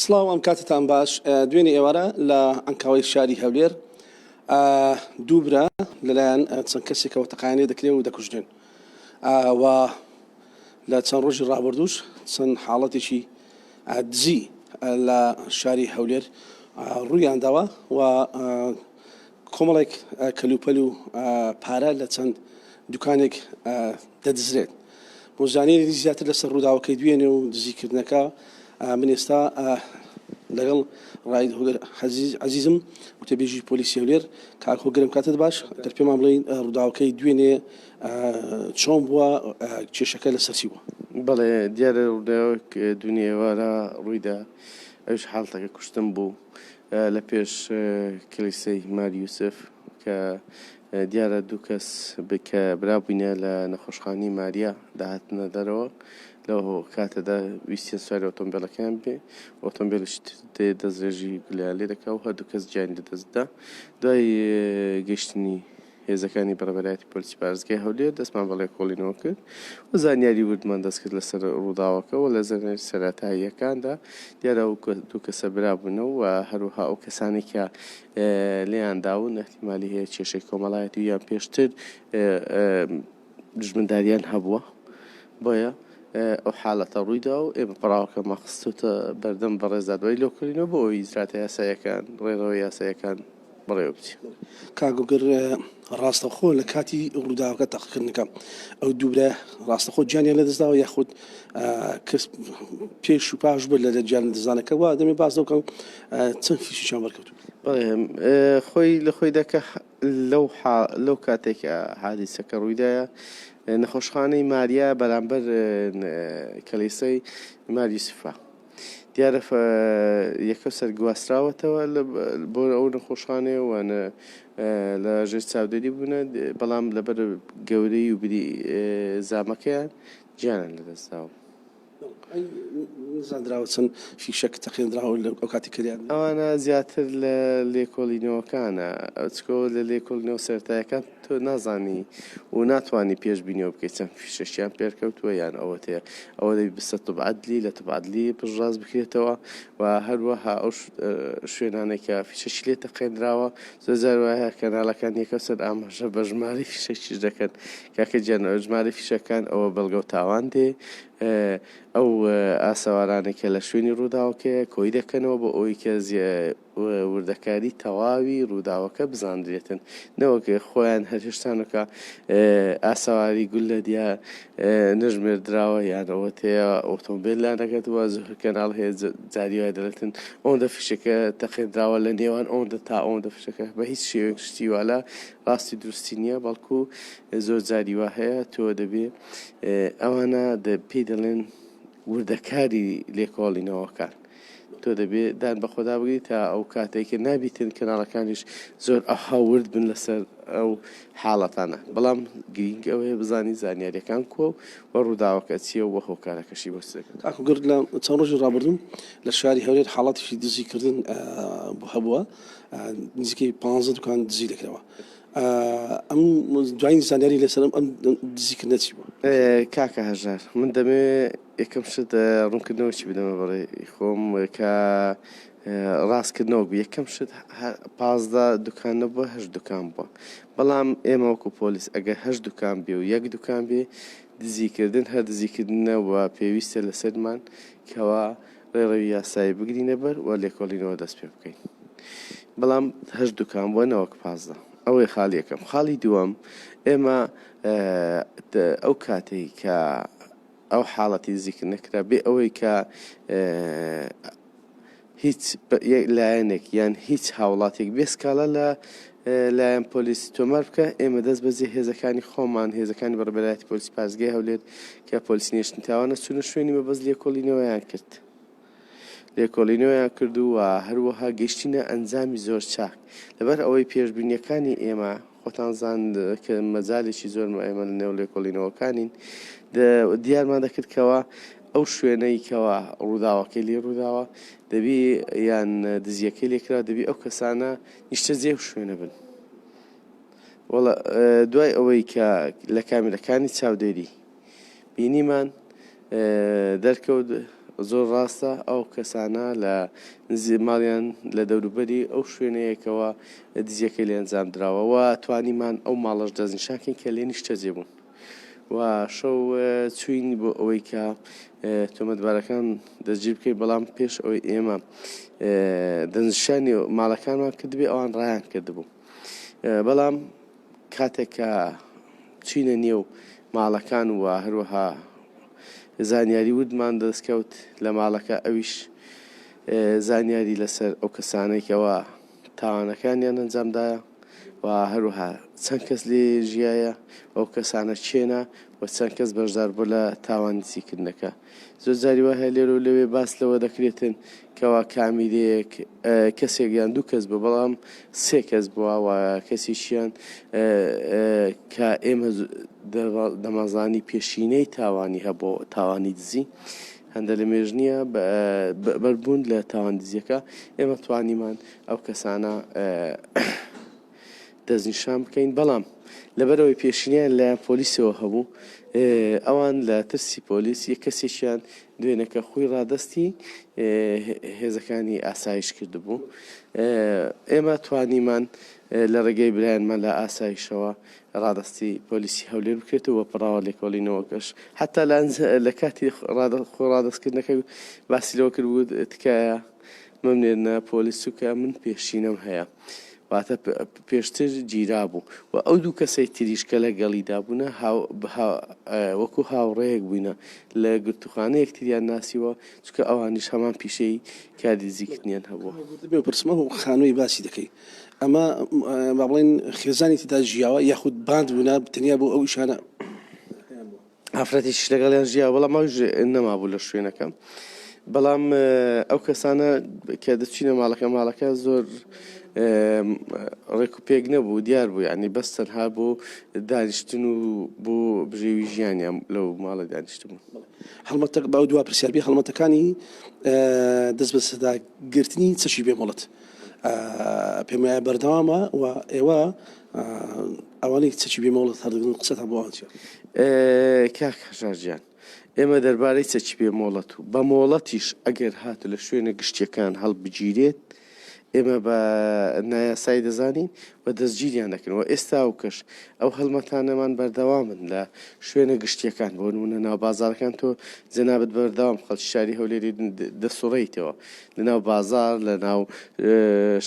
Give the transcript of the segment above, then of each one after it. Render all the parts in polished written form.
سڵاو ئەم کاتتان باش دوێنێ ئێوارە لە عەنکاوەی شاری هەولێر دوو برا لەلایەن چەند کەسێکەوە تەقیان لێ دەکرێت و دەکوژرێن و لە چەند ڕۆژی ڕابردووش چەند حاڵەتێکی دزی لە شاری هەولێر ڕوویانداوە و کۆمەڵێک کەلوپەل و پارە لە چەند دوکانێک دەدزرێت. بۆ زانیاری زیاتر لەسەر ڕووداوەکەی دوێنێ و دزیکردنەکە من ئێستا لەگەڵ ڕائید هۆگر عەزیزم وتەبێژی پۆلیسی هەولێر. کاک هۆگرم کاتت باش، گەر پێمان بڵێی ڕووداوەکەی دوێنێ چۆن بووە، کێشەکە لەسەر چی بووە؟ بەڵێ دیارە ڕووداوێک دوێنێ ئێوارە ڕوویدا، ئەویش حاڵەتەکە کوشتن بوو لە پێش کلیسەی مار یوسف کە دیارە دوو کەس کە برا بووینە لە نەخۆشخانەی ماریا دەهاتنە دەرەوە لەو کاتەدا ویستیان سواری ئۆتۆمبێلەکەیان بێ ئۆتۆمبێلیش دەستڕێژی گولەیان لێ دەکا و هەردوو کەس گیانی لەدەست دا دوای گەیشتنی هێزەکانی بەڕێوەبەرایەتی پۆلیسی پارێزگای هەولێر دەستمان بە ڵێکۆڵینەوە کرد و زانیاری وردمان دەست کرد لەسەر ڕووداوەکە و لە زانیاری سەرەتاییەکاندا دیارە ئەو دوو کەسە برا بوونە و هەروەها ئەو کەسانەی کە لێیان داون ئیحتیمالی هەیە کێشەی کۆمەڵایەتی و یان پێشتر دوژمنداریان هەبووە بۆیە ئەو حالەتە ڕوویدا و ئێمە پەڕاوەکەمان خستوتە بەردەم بەڕێز دادوەری لێکۆڵینەوە بۆ ئەوەی ئیجراتە یاساییەکان ڕێڕەوە یاساییەکان بەڕێوە بچێ. کاک گوگر ڕاستەوخۆ لە کاتی ڕووداوەکە تەقەکردنەکە ئەو دوو برایە ڕاستەخۆ گیانیان لەدەستداوە یاخود کەس پێش و پاش بوو لە گیان لەدەستدانەکە وا دەمێ باس لەو بکەم چەند فیشیان بەرکەوتوو؟ بەڵێ خۆی لە خۆیدا کە لەو لەو کاتێک کە حادیسەکە ڕوویدایە نەخۆشخانەی ماریا بەرامبەر کلیسەی مار یوسفە دیارە یەکەم سەر گواستراوەتەوە بۆ ئەو نەخۆشخانەیە و لە ژێر چاودێری بوونە بەڵام لەبەر گەورەی و بری زامەکەیان گیانیان لەدەستداوە. نەزانراوە چەند فیشەک تەقێنراوە لە ئەو کاتی کە لێیان. ئەوانە زیاتر لە لێکۆڵینەوەکانە چکۆ لە لێکۆڵینەوە سەرەتایەکان تۆ نازانی و ناتوانی پێشبینیەوە بکەیت چەند فیشەکیان پێرکەوتووە یان ئەوەتەیە ئەوە دەبی بچتە طب عدلی لە طب عدلی پشتڕاست بکرێتەوە و هەروەها ئەو شوێنانەی کە فیشەکی لێ تەقێنراوە زۆر جار وایە کەناڵەکان یەکەم سەر ئاماژە بە ژمارەی فیشەکیش دەکەن کاکە گیان ژمارەی فیشەکان ئەوە بەڵگە و تاوان دێ ئەو ئاسەوارانەی کە لە شوێنی ڕووداوەکەیە کۆی دەکەنەوە بۆ ئەوەی کە وردەکاری تەواوی ڕووداوەکە بزاندرێتن نەوەک خۆیان هەر هێشتانەکە ئاسەواری گوللە دیا نەژمێردراوە یان ئەوە تەیە ئۆتۆمبیل لانەکەتوە زۆر کەناڵ هەیە جاری وای دەڵێتن ئەوەندە فیشەکە تەقێنراوە لە نێوان ئەوەندە تا ئەوەندە فیشەکە بە هیچ شێوەیەک شتی وا لە ڕاستی دروستی نییە بەڵکو زۆر جاری وا هەیە تۆ دەبێ ئەوانە پێی دەڵێن وردەکاری لێکۆڵینەوەکان تۆ دەبێ دان بە خۆدا بگری تا ئەو کاتێک کە نابیتن کەناڵەکانیش زۆر ئەوها ورد بن لەسەر ئەو حاڵەتانە بەڵام گرینگ ئەوەیە بزانی زانیاریەکان کووە و ڕووداوەکە چییە و هۆکارەکەشی بۆ چ دەکەن. کاک هۆگر لە چەند ڕۆژی ڕابردوو لە شاری هەولێر حاڵەتێکی دزی کردن هەبووە نزیکەی 15 دوکان دزی دەکرەوە ئەم دوایین زانیاری لەسەر ئەم دزی کردنە چی بوو؟ کاکە هەژار من دەمەوێ یەکەم شت ڕوونکردنەوەکی بدەمە بەڕێی خۆم کە ڕاستکردنەوە بوو یەکەم شت 15 دوکان نەبووە هەشت دوکان بووە بەڵام ئێمە وەکو پۆلیس ئەگەر هەشت دوکان بێ و یەک دوکان بێ دزیکردن هەر دزیکردنە و پێویستە لەسەرمان کەوا ڕێڕەوی یاسایی بگرینە بەر و لێکۆڵینەوە دەست پێ بکەین بەڵام هەشت دوکان بووە نەوەک 15 ئەوەی خاڵی یەکەم خاڵی دووەم ئێمە ئەو کاتەی کە ئەو حاڵەتی زیکر نەکرا بێ ئەوەی کە هیچ لایەنێک یان هیچ هاوڵاتێک بێ سکاڵا لە لایەن پۆلیس تۆمار بکە ئێمە دەست بەجێ هێزەکانی خۆمان هێزەکانی بەڕێوەبەرایەتی پۆلیسی پارێزگای هەولێر کە پۆلیسی نێشتنی تاوانە چوونە شوێنی مەبەست لێکۆڵینەوەیان کرد لێکۆڵینەوەیان کرد و هەروەها گەیشتینە ئەنجامی زۆر چاک لەبەر ئەوەی پێشبینیەکانی ئێمە خۆتان زان کە مەجالێکی زۆر ئێمە لە نێو لێکۆڵینەوەکانین دیارمان دەکرد کەوا ئەو شوێنەی کەوا ڕووداوەکەی لێ ڕووداوە دەبی یان دزیەکەی لێکرا دەبی ئەو کەسانە نیشتەجێ و شوێنە بن وەڵا دوای ئەوەی کە لە کامیرەکانی چاودێری بینیمان دەرکەوت زۆر ڕاستە ئەو کەسانە لە نزیک ماڵیان لە دەوروبەری ئەو شوێنەیە کەوا دزیەکەی لێ ئەنجام دراوە و توانیمان ئەو ماڵەش دەستنیشان کەین کە لێ نیشتەجێ بوون و شەو چوین بۆ ئەوەی کە تۆمەتبارەکان دەستگیر بکەین بەڵام پێش ئەوەی ئێمە دەستنیشانی ماڵەکانمان کردبێ ئەوان ڕایان کردبوو بەڵام کاتێک کە چوینە نێو ماڵەکان و هەروەها زانیاری وردمان دەستکەوت لە ماڵەکە ئەویش زانیاری لەسەر ئەو کەسانەی کەوا تاوانەکانیان ئەنجامدایە و هەروەها چەند کەس لێ ژیایە ئەو کەسانە کێنە و چەند کەس بەشدار بوو لە تاوان دزیکردنەکە. زۆر جاری وا هەیە لێرە و لەوێ باس لەوە دەکرێتن کەوا کامیرەیەک کەسێک یان دوو کەس بوو بەڵام سێ کەس بووە و کەسیشیان کە ئێمە دەمانزانی پێشینەی تاوانی هەبوو تاوانی دزی هەندە لە مێژ نییە بەربوون لە تاوان دزیەکە ئێمە توانیمان ئەو کەسانە دەستنیشان بکەین، بەڵام لەبەرئەوەی پێشینەیان لەلایەن پۆلیسەوە هەبوو، ئەوان لە ترسی پۆلیس یەک کەسێکیان دوێنێکە خۆی ڕادەستی هێزەکانی ئاسایش کردبوو. ئێمە توانیمان لە ڕێگەی برایانمان لە ئاسایشەوە ڕادەستی پۆلیسی هەولێر بکرێتەوە و پەڕاوە لێکۆڵینەوەکەش حەتا لە کاتی خۆ ڕادەستکردنەکە باسی لەوە کرد بوو تکایە مەمنێرنە پۆلیس چونکە من پێشینەم هەیە. واتە پێشتر گیرابوو و ئەو دوو کەسەی تریش کە لەگەڵیدا بوونە وەکو هاوڕێیەک بووینە لە گرتووخانە یەکتریان ناسیوە چونکە ئەوانیش هەمان پیشەی کاری دزیکردنیان هەبووە. دەبێ بپرسم ئەو خانووەی باسی دەکەی ئەمە با بڵێین خێزانی تێدا ژیاوە یاخود باند بوونە تەنیا بۆ ئەو ئیشانە ئافرەتێکیش لەگەڵیان ژیا بەڵام ئەویش نەمابوو لە شوێنەکە بەڵام ئەو کەسانە کە دەچینە ماڵەکە ماڵەکە زۆر ڕێک و پێک نەبوو دیار بوو یعنی بەس تەنها بۆ دانیشتن و بۆ بژێوی ژیانیان لەو ماڵە دانیشت بوو. هەڵمەتە با دوا پرسیار بێ هەڵمەتەکانی دەست بەسەردا گرتنی چەکی بێ مۆڵەت پێم وایە بەردەوامە و ئێوە ئەوانەی چەکی بێ مۆڵەت هەڵدەگرن قسەتان بۆ ئەوان چیە؟ کاک هەژار گیان ئێمە دەربارەی چەکی بێ مۆڵەت و بە مۆڵەتیش ئەگەر هاتوو لە شوێنە گشتیەکان هەڵبگیرێت ئێمە بە نایاسایی دەزانین و دەستگیریان دەکەین و ئێستا و کەش ئەو هەڵمەتانەمان بەردەوامن لە شوێنە گشتیەکان بۆ نمونە ناو بازاڕەکان تۆ جەنابت بەردەوام خەڵکی شاری هەولێری دەسوڕێیتەوە لە ناو بازاڕ لە ناو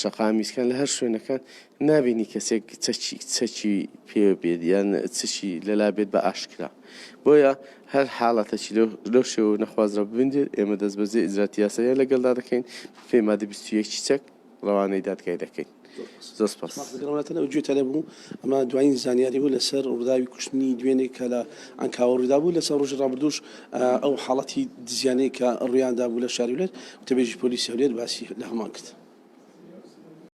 شەقامیسکان لە هەر شوێنەکان نابینی کەسێک چەکی چەکی پێ بێت یان چشی لەلا بێت بە ئاشکرا بۆیە هەر حاڵەتەکی لەو شێوە نەخوازراو ببینرێت ئێمە دەستبەجێ ئیجراتی یاساییان لەگەڵدا دەکەین بەپێی مادەی 21 چەک ڕەوانەی دادگای دەکەین زۆر سپاس. گەڕانەوە گوێتان لێ بوو ئەمە دوایین زانیاری بوو لەسەر ڕووداوی کوشتنی دوێنێ کە لە عەنکاوە ڕوویدا بوو لەسەر ڕۆژی ڕابردووش ئەو حاڵەتی دزیانەی کە ڕوویاندا بوو لە شاری هەولێر وتەبێژی پۆلیسی هەولێر باسی لە هەمان کرد.